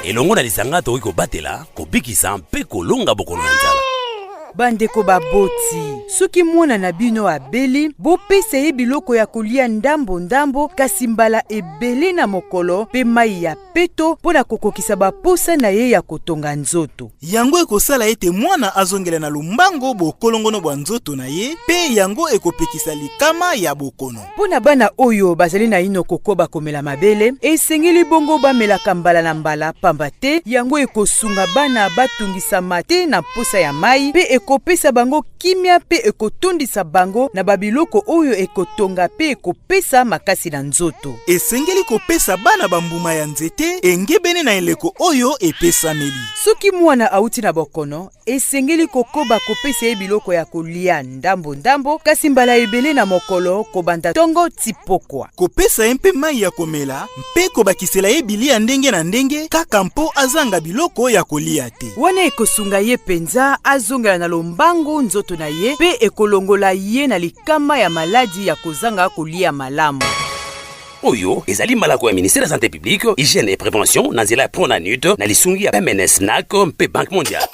Elongo na lisanga tokoki kobatela, kobikisa mpe kolonga bokono ya nzala. Bandeko baboti, soki mwana na bino abeli, bopesa ye biloko ya kolia ndambo-ndambo kasi mbala ebele na mokolo mpe mai ya peto mpo na kokokisa baposa na ye ya kotonga nzoto. Yango ekosala ete mwana azongela na lombango bokolongono bwa nzoto na ye mpe yango ekopekisa likama ya bokono. Mpo na bana oyo bazali naino kokoba komela mabele, esengeli bongo bamelaka mbala na mbala, pamba te yango ekosunga bana batungisama te na mposa ya mai mpe ekopesa bango kimia mpe ekotondisa bango na babiloko oyo ekotonga mpe ekopesa makasi na nzoto. Esengeli kopesa bana bambuma ya nzete engebene na eleko oyo epesameli. Soki mwana auti na bokono, esengeli kokoba kopesa ye biloko ya kolia ndambo-ndambo, kasi mbala ebele na mokolo, kobanda tongo ti pokwa. Kopesa ye mpe mai ya komela mpe kobakisela ye bilia ndenge na ndenge kaka mpo azanga biloko ya kolia te. Wana ekosunga ye mpenza azongela na lombangu nzoto na ye mpe ekolongola ye na likama ya maladi ya kozanga kolia malamu. Oyo ezali malako ya ministère ya Santé publique, Hygiène et Prévention na nzela ya Pronanut na lisungi ya MNS NAC mpe Banque mondiale.